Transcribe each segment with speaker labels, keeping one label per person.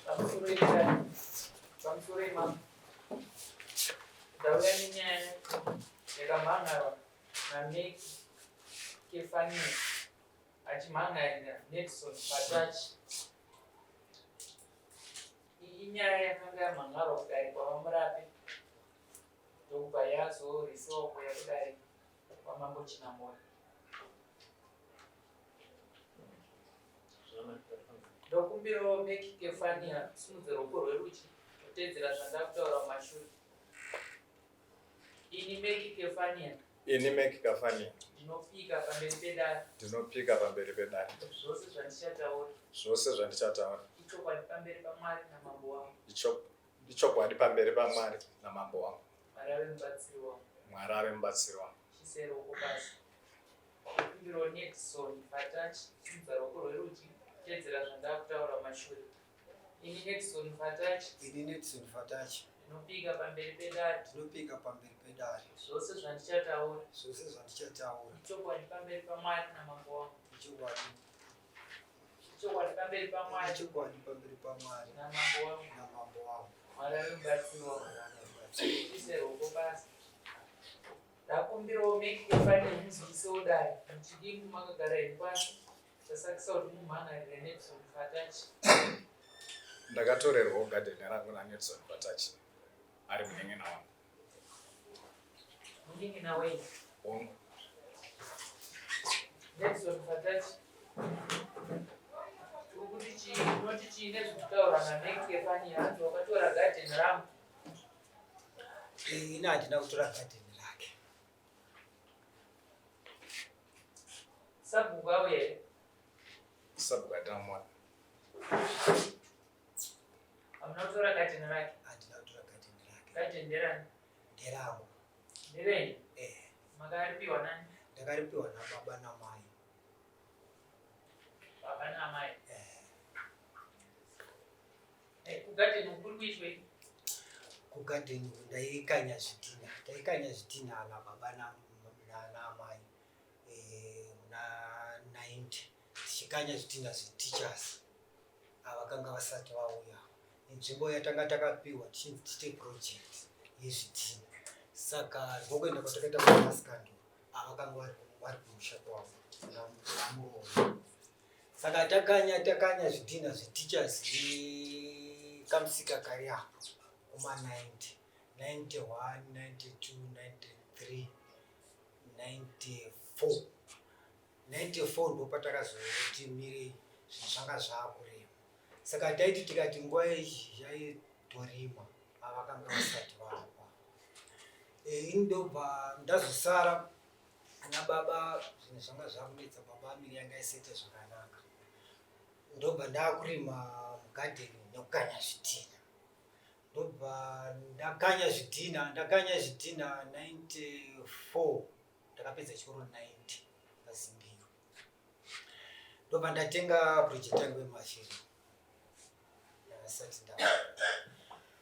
Speaker 1: Pamusoro idare. Pamusoro imambo. Ndauya nenyaya yakamhan'arwa naMeki Kefania achimhan'arira Nedson Patachi. Iyi inyaya yakanga yamhan'arwa kudare kwaVaMurape ndokubva yazorisiwa kuuya kudare kwaMambo Chinamhora. Ndokumbirawo Meki Kefania simudze ruoko rwerudyi uteedzera zvandakutaura mumashure. Ini Meki Kefania.
Speaker 2: Ini Meki Kefania.
Speaker 1: Ndinopika pamberi pedare.
Speaker 2: Ndinopika pamberi pedare.
Speaker 1: Zvose zvandichataura.
Speaker 2: Zvose zvandichataura.
Speaker 1: Ichokwadi pamberi paMwari namambo wangu.
Speaker 2: Ichokwadi pamberi paMwari namambo wangu.
Speaker 1: Mwari ave mubatsiri wangu.
Speaker 2: Mwari ave mubatsiri wangu.
Speaker 1: Chiise ruoko pasi. Ndokumbirawo Nedson Fatachi simudza ruoko rwerudyi teedzera zvandakutaura mumashure. Ini Nedson Fatachi.
Speaker 3: Ini Nedson Fatachi.
Speaker 1: Ndinopika pamberi pedare.
Speaker 3: Ndinopika pamberi pedare.
Speaker 1: Zvose zvandichataura.
Speaker 3: Zvose zvandichataura.
Speaker 1: Ichokwadi pamberi paMwari namambo wangu.
Speaker 3: Ichokwadi.
Speaker 1: Ichokwadi pamberi paMwari.
Speaker 3: Ichokwadi pamberi paMwari.
Speaker 1: Namambo wangu.
Speaker 3: Namambo wangu.
Speaker 1: Mwari ave mubatsiri wangu. Ise ruoko pasi. Ndakumbirawo make kufanira muzivisewo dare muchidimbu makagara henyu pasi chasakisa kuti mumhan'arire Nedson Fatachi.
Speaker 2: Ndakatorerwawo garden rangu naNedson Fatachi ari munin'ina wangu.
Speaker 1: Munin'ina wenyu?
Speaker 2: Hongu.
Speaker 1: Nedson Fatachi. Ukuti chii unoti chii nezvekutaura naMake Fani hanzi wakatora garden rangu.
Speaker 3: Ini handina kutora garden rake.
Speaker 1: Sabhuku auya here?
Speaker 2: Sabhuku hatina kumuona.
Speaker 1: Hamuna kutora garden rake?
Speaker 3: Handina kutora garden rake.
Speaker 1: Garden nderani?
Speaker 3: Nderangu.
Speaker 1: Nderenyu?
Speaker 3: Eh.
Speaker 1: Makaripiwa nani?
Speaker 3: Ndakaripiwa nababa namai.
Speaker 1: Baba namai?
Speaker 3: Eh.
Speaker 1: Eh, kugadheni kuri kuitwei?
Speaker 3: Kugadheni ndaikanya zvidhina, taikanya zvidhina nababa naamai eh, muna 90 tichikanya zvidhina zveteachers avakanga vasati vauya nenzvimbo yatanga takapiwa tichinzi tiite project yezvidhina saka ndokuenda kwatakaita kumasikando avakanga vari kumusha kwavo namuromo Saka takanya takanya zvidhinha zveteachers nekamusika kari apo kuma 90 91 92 93 94 94 ndopatakazoti mirei zvinhu zvanga zvaakurema saka taiti tikati nguva yezhizha yaitorima avakanga vasati vapa eh, ini ndobva ndazosara Ana baba zvinhu zvanga zvakunetsa baba miri yanga isete zvakanaka ndobva ndakurima mugadheni nekukanya zvidhina ndobva ndakanya zvidhina ndakanya zvidhina 94 ndakapedza chikoro 90 pazimbiro ndobva ndatenga project yangu yemashiri ndakasati nda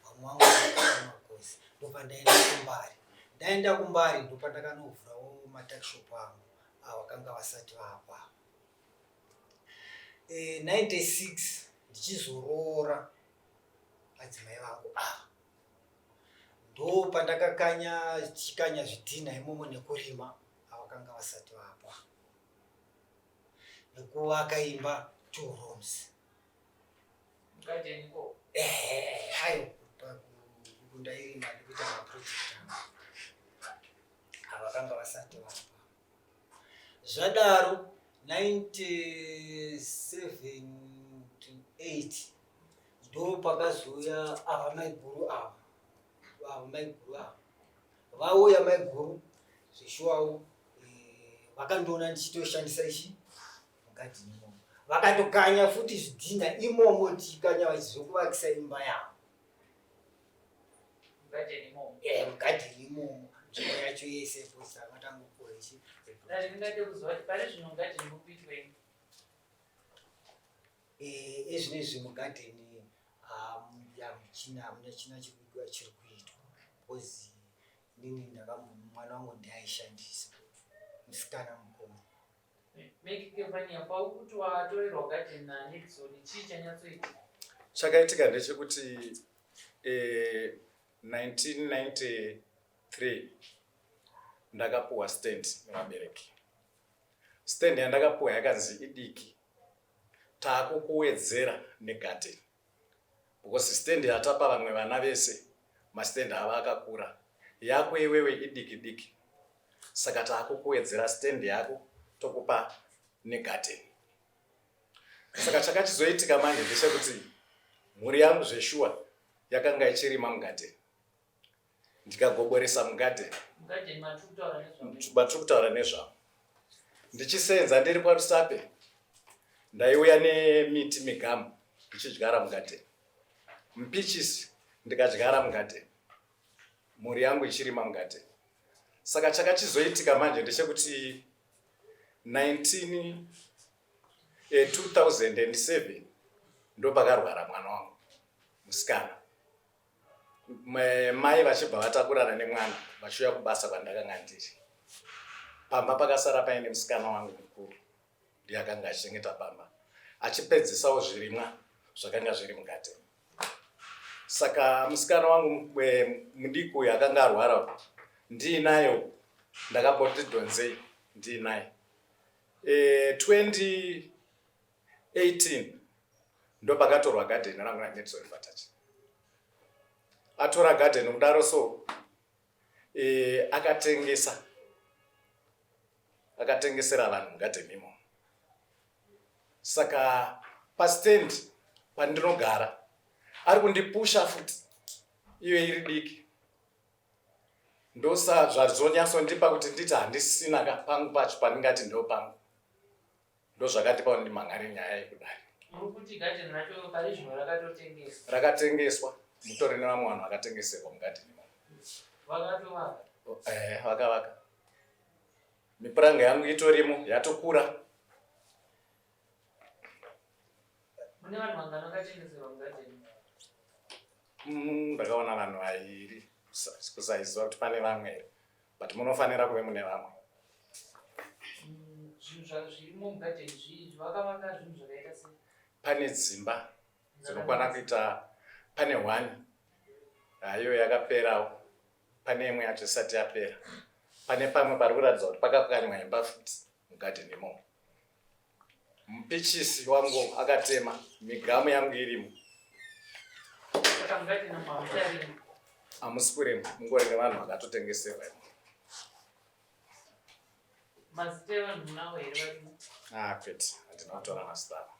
Speaker 3: vamwe vangu makosi ndobva ndaenda kumbari ndaenda kumbari ndopandakanovhurawo matakishop angu awakanga vasati vapa e, 96 ndichizoroora madzimai vangu ava ndopandakakanya chikanya zvidhinha imomo nekurima awakanga vasati vapa nekuvaka imba two rooms
Speaker 1: Mugadheni ko?
Speaker 3: Eh, ayo kundairima nekuita maproject angu avakanga vasati vapa zvadaro 97 to 8 ndo pakazouya ava maiguru ava ava maiguru ava vauya maiguru zveshuwawo eh, vakandiona ndichitoshandisa ichi mugadheni imomo vakatokanya futi zvidhinha imomo tichikanya vachizokuvakisa imba yavo
Speaker 1: Mugadheni imomo.
Speaker 3: Eh, mugadheni imomo nzvimbo yacho yese because akatangopuwa ichi
Speaker 1: Dai ndingade kuziva kuti pari zvino mugadheni muri kuitwei?
Speaker 3: Eh, ezvinezvi mugadheni hamuchina hamuna china chiri kuitwa because inini ndakambo mwana wangu ndiaishandisa musikana mukuru
Speaker 1: Make Kevania paukuti watorerwa garden naNedson chii chanyatsoitika?
Speaker 2: Chakaitika ndechekuti eh, 1993 ndakapuwa stand nevabereki. Stand yandakapuwa yakanzi idiki, taakukuwedzera negarden because stand yatapa vamwe vana vese mastand ava akakura, yako iwewe idiki diki, saka taakukuwedzera stand yako tokupa negarden. Saka chakachizoitika manje ndechekuti mhuri yangu zveshuwa yakanga ichirima mugadheni, ndikagoboresa mugadheni matiri kutaura nezvamo. Ndichisenza ndiri kwaRusape, ndaiuya nemiti migamu ndichidyara mugadheni, mupichisi ndikadyara mugadheni, mhuri yangu ichirima mugadheni. Saka chakachizoitika manje ndechekuti 19 2007 ndopakarwara mwana wangu musikana, mai vachibva vatakurana nemwana vachiuya kubasa kwandakanga ndiri. Pamba pakasara paine musikana wangu mukuru, ndiye akanga achichengeta pamba achipedzisawo zvirimwa zvakanga zviri mugadheni. Saka musikana wangu mudiki uyu akanga arwara ndiinayo, ndakamboti dhonzei ndiinaye. 2018 ndopakatorwa gadheni rangu naNetson Fatachi. Atora gadheni kudaro so akatengesa, akatengesera vanhu mugadheni imomo. Saka pastand pandinogara ari kundipusha futi, iyo iri diki, ndosa zvazonyatsondipa kuti nditi handisina pangu pacho pandingati ndo pangu. Ndozvakandipa kuti ndimhan'are nyaya yekudai.
Speaker 1: Muri kuti gadheni racho pari zvino rakatotengeswa?
Speaker 2: Rakatengeswa, mutori nevamwe vanhu vakatengeserwa mugadheni imomo.
Speaker 1: Vakatovaka?
Speaker 2: Vakavaka. Mipuranga yangu itorimo, yatokura.
Speaker 1: Mune vanhu vangani vakatengeserwa mugadheni?
Speaker 2: Ndakaona vanhu vairi, kusaiziva kuti pane vamwe here, but munofanira kuve mune vamwe.
Speaker 1: Zvinhu zvirimo mugadheni zvii? Vakavaka zvinhu zvakaita sei?
Speaker 2: Pane dzimba dzinokwana kuita, pane 1 haiyo yakaperawo, pane imwe yacho isati yapera, pane pamwe pari kuratidza kuti pakapwanywa imba futi mugadheni imomo. Mupichisi wangu akatema, migamu yangu irimo.
Speaker 1: Saka mugadheni umu hamucharimi?
Speaker 2: Hamusi kurima, mungori nevanhu vakatotengeserwa imomo.
Speaker 1: Mazita evanhu munawo here varimo?
Speaker 2: Ah, kwete, handina kutora mazita avo.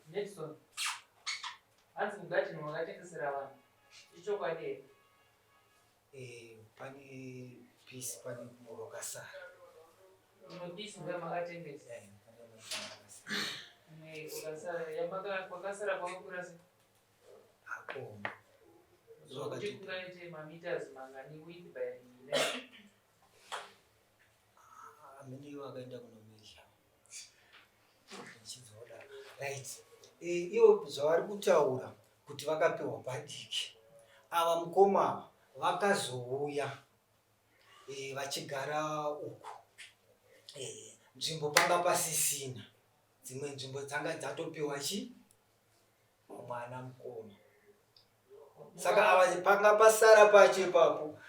Speaker 1: Nelson, hanzi mugadheni wakatengesera vanhu, ichokwadi here?
Speaker 3: Pane piece, pane kumwe kwakasara.
Speaker 1: Imwe piece ndiyo makatengesa?
Speaker 3: Pane imwe kwakasara.
Speaker 1: Imwe kwakasara, kwakasara kwakakura sei?
Speaker 3: Hakoma.
Speaker 1: Zvokuti kungaite mameters mangani width by length?
Speaker 3: Amene iwo akaenda kunomezha ndichidzoda. Right. Ivo zvavari kutaura kuti vakapiwa padiki, ava mukoma ava vakazouya vachigara uku, nzvimbo panga pasisina, dzimwe nzvimbo dzanga dzatopiwa chi mwana mukoma. Saka ava panga pasara pacho ipapo,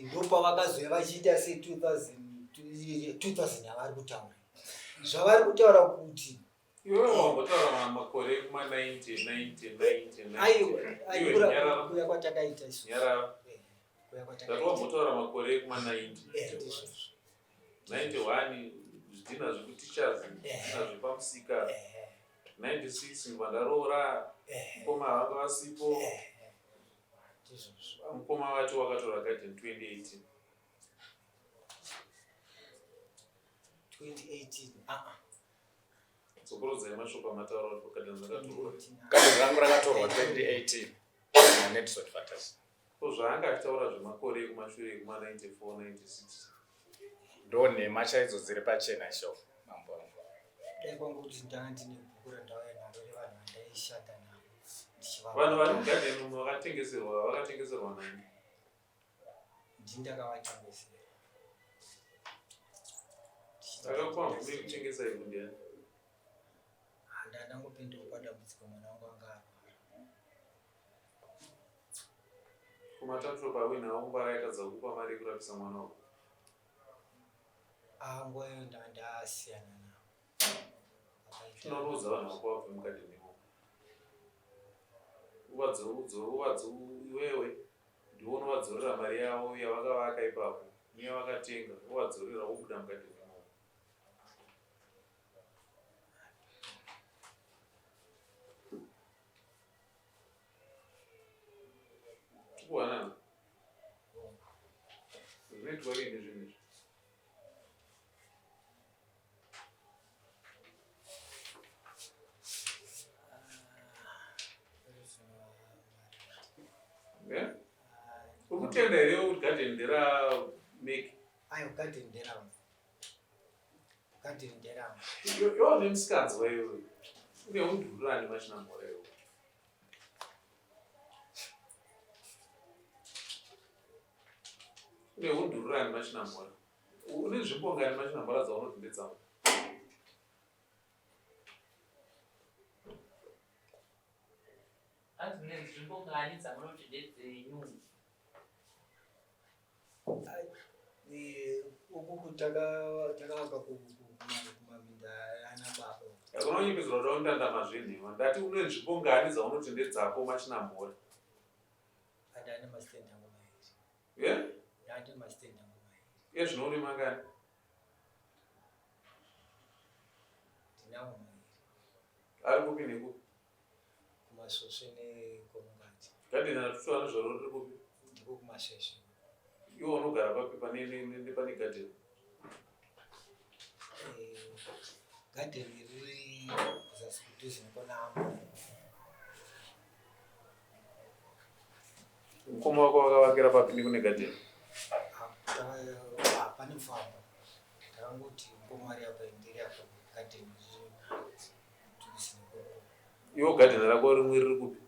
Speaker 3: ndopavakazouya vachiita se 2000 yavari kutaura, zvavari kutaura kuti
Speaker 4: Iwewe wambotaura makore ekuma 90 90 90.
Speaker 3: Aiwa, kuya kwatakaita isu.
Speaker 4: Nyarara.
Speaker 3: Kuya
Speaker 4: Ndati
Speaker 3: kwatakaita.
Speaker 4: wambotaura makore ekuma 90.
Speaker 3: Ndizvozvo.
Speaker 4: 91 zvidhina zvekuteachers, zvidhina zvepamusika. 96 vandaroora, mukoma vanga vasipo.
Speaker 3: Ndizvozvo.
Speaker 4: Mukoma vacho wakatora garden 2018.
Speaker 3: 2018. Ah ah.
Speaker 4: Dzokorodzai mashoko amataura kuti garden rakatorwa.
Speaker 3: 2018.
Speaker 2: Gadheni rangu rakatorwa 2018 naNetson Fatas.
Speaker 4: Ko zvaanga achitaura zvemakore ekumashure ekuma 94 96?
Speaker 2: Ndo nhema chaidzo dziri pachena isho, mambo wangu.
Speaker 3: Dai kwangu kuti ndanga ndine bhuku randauya naro revanhu vandaishanda navo ndichivapa.
Speaker 4: Vanhu vari mugadheni umu vakatengeserwa, vakatengeserwa nani?
Speaker 3: Ndini ndakavatengesera.
Speaker 4: Akakupa mvumo yekutengesa ivhu ndiani?
Speaker 3: Handangopindawo padambudziko, mwana wangu anga arwara.
Speaker 4: Kumatakishopu awinawo kumba akaitadza kukupa mari yekurapisa mwana wako.
Speaker 3: Anguva iyo ndasiyana navo.
Speaker 4: Chinonoudza vanhu vako vabve mugadheni imomo. Iwewe ndiwe unovadzorera mari yavo yavakavaka ipapo neyavakatenga wovadzorera wobuda mugadheni imomo. Tikuwanana. Zvinoitwa riini zvinhu izvi? Eh? Uri kutenda here kuti garden ndera Meki?
Speaker 3: Ayo garden nderangu. Garden nderangu.
Speaker 4: Iwe nemusikanzwa iwe. Une undururani machinamhora iwe. Une undururani machinamhora. Une nzvimbo ngani machinamhora dzaunoti ndedzangu?
Speaker 1: Hanzi mune nzvimbo ngani dzamunoti ndedzenyu?
Speaker 3: Uku takavaka kumaminda ana baba.
Speaker 4: Hakuna kunyepedzera kuda kundandama zvenhema. Ndati une nzvimbo ngani dzaunoti ndedzako machinamhora?
Speaker 3: Andane mastand angu mairi.
Speaker 4: Yeah?
Speaker 3: Ndane mastand angu mairi.
Speaker 4: Iye zvino une mangani?
Speaker 3: Ndinawo mairi.
Speaker 4: Ari kupi nekupi?
Speaker 3: Kumasvosve nekomungati.
Speaker 4: Gadheni ratutsva nezvaro riri kupi?
Speaker 3: Ndiko kumasvesve.
Speaker 4: Iwe unogara papi pane pane gadheni?
Speaker 3: Eh, gadheni riri kuzasi kudhuze nekonamo.
Speaker 4: Mukoma wako wakavakira papi nekune gadheni?
Speaker 3: Ah, pane mufambo. Takangoti mukoma ari apa ndiri apa gadheni riri kudhuze nekonamo.
Speaker 4: Iwe gadheni rako rimwe riri kupi?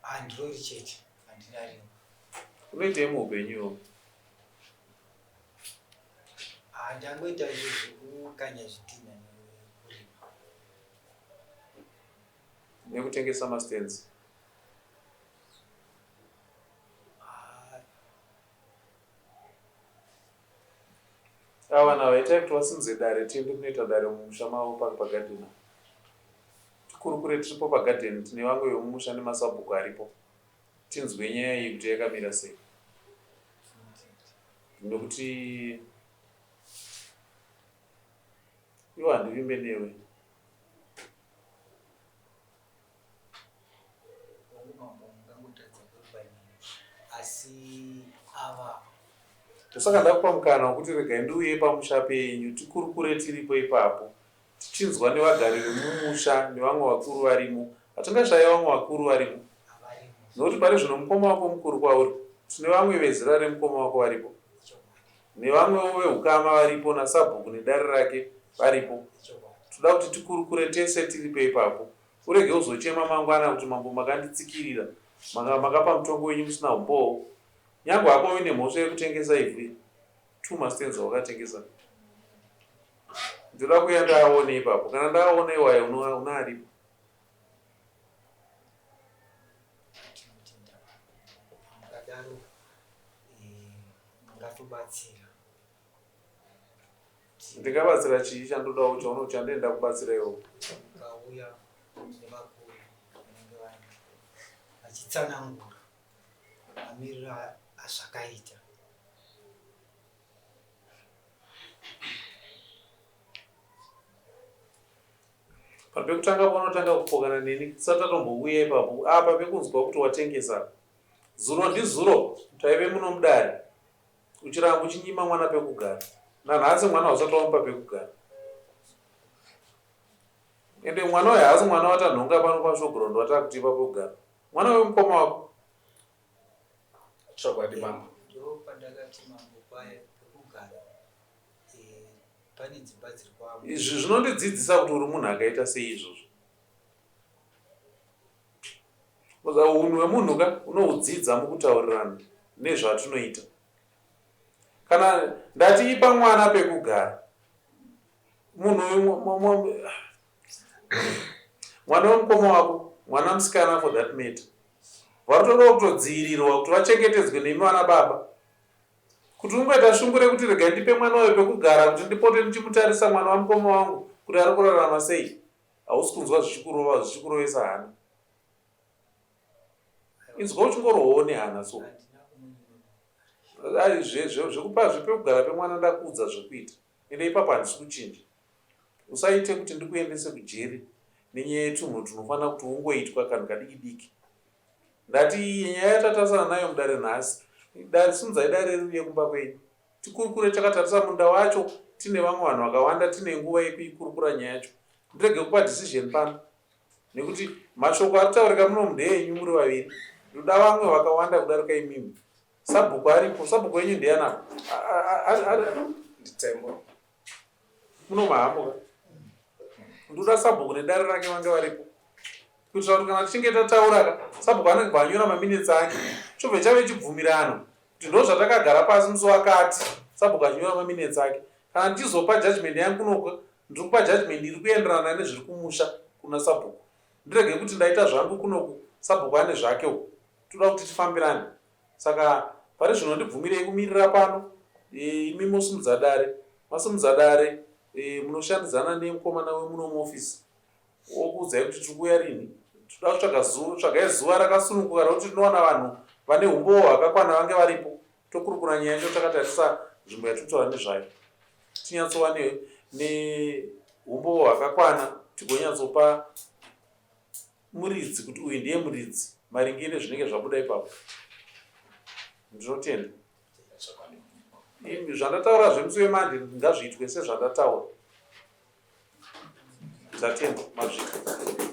Speaker 3: Handirori chete, handina rimwe.
Speaker 4: Unoitei muupenyu iwe?
Speaker 3: Ndangoita izvo zvekukanya zvidhinha nekurima.
Speaker 4: Nekutengesa mastands? Ava vanhu ava itai kuti vasimudze dare tiende kunoita dare mumusha mavo pano pagadheni apa. Tikurukure tiripo pagadheni tine vamwe vemumusha nemasabhuku aripo tinzwe nyaya iyi kuti yakamira sei. Nekuti iwe handivimbe newe.
Speaker 3: Hongu mambo mungangotadza kuimba neni asi ava
Speaker 4: Ndosaka ndakupa mukana wekuti regai ndiuye pamusha penyu tikurukure tiripo ipapo tichinzwa nevagari vemumusha nevamwe vakuru varimo. Hatingashayi vamwe vakuru varimo
Speaker 3: havarimo
Speaker 4: nokuti pari zvino mukoma wako mukuru kwauri tine vamwe vezera remukoma wako varipo nevamwewo vehukama varipo nasabhuku nedare rake varipo.
Speaker 3: Ichokwadi.
Speaker 4: Toda kuti tikurukure tese tiripo ipapo Urege kuzochema mangwana kuti mambo makanditsikirira, maka, makapa mutongo wenyu musina umbowo. Nyangwe hako uine mhosva yekutengesa ivhu iri, two mastands awakatengesa. Ndoda kuuya ndaaone ipapo. Kana ndaaona iwayo una, una aripo.
Speaker 3: Tinotenda mukadaro eh, mungatobatsira.
Speaker 4: Ndingabatsira chii chandodawo chauno chandienda kubatsira iwo?
Speaker 3: Ukauya nevakuru vanenge vari vachitsanangura mamiriro azvakaita.
Speaker 4: Panhu pekutanga paunotanga kupokana neni tisati tatombouya ipapo apa pekunzwa kuti watengesa. Zuro ndizuro taive muno mudare Uchiramba uchinyima mwana pekugara. Nanhasi mwana hausati wamupa pekugara. Ende mwana uyu haasi mwana watanhonga pano pashowground watakutipa pekugara. Mwana wemukoma wako.
Speaker 2: Chokwadi mambo.
Speaker 3: Ndopandakati mambo paya pekugara eh, pane dzimba dziri kwambo.
Speaker 4: Izvi zvinondidzidzisa kuti uri munhu akaita sei izvozvo. Unhu hwemunhu ka unohudzidza mukutaurirana nezvatinoita. Kana ndati ipa mwana pekugara, munhu mwana wemukoma wako, mwana musikana for that matter. Varitodawo kutodziirirwa kuti vachengetedzwe nemi vana baba. Kuti ungaita shungu rekuti regai ndipe mwana uyo pekugara kuti ndipote ndichimutarisa mwana wamukoma wangu kuti ari kurarama sei, hausi kunzwa zvichikurova zvichikurovesa hana. Inzwa uchingorohwawo nehana so. Zvekupa zvepekugara pemwana ndakuudza zvekuita. Ende ipapo handisi kuchinja. Usaite kuti ndikuendese kujeri nenyaya yetunhu tunofanira kuti ungoitwa kanhu kadiki diki. Ndati iyi nyaya yatatasana nayo mudare nhasi. Dare simudzai dare riuye kumba kwenyu. Tikurukure takatarisa munda wacho tine vamwe vanhu vakawanda tine nguva yekuikurukura nyaya yacho. Ndirege kupa decision pano nekuti mashoko aritaurika muno ndeenyu muri vaviri. Ndoda vamwe vakawanda kudarika imimi. Sabhuku aripo. Sabhuku wenyu ndiani apa?
Speaker 2: Nditsembo.
Speaker 4: Muno mahamo ka? Ndoda sabhuku nedare rake vange varipo. Kuitira kuti kana tichinge tataura ka, sabhuku anenge anyora maminitsi ake. Chobva chave chibvumirano kuti ndo zvatakagara pasi musi wakati, sabhuku achinyora maminitsi ake. Kana ndichizopa judgment yangu kunoku, ndiri kupa judgment iri kuenderana nezviri kumusha kuna sabhuku. Ndirege kuti ndaita zvangu kunoku, sabhuku ane zvake uku. Toda kuti tifambirane. Saka pari zvino ndibvumirei kumirira pano e, imi mosimudza dare. Masimudza dare e, munoshandidzana nemukomana wemuno muofisi okuudzai kuti tiri kuuya rini. Toda kutsvaga zuva, tsvagai zuva rakasununguka rokuti tinowana vanhu vane umbowo hwakakwana vange varipo tokurukura nyaya yacho takatarisa nzvimbo yatiri kutaura nezvayo tinyatsova neumbowo hwakakwana tigonyatsopa muridzi kuti uyu ndiye muridzi maringe nezvinenge zvabuda ipapo. Ndinotenda. Zvandataura zvemusi wemande ngazviitwe sezvandataura. Ndatenda mazvita.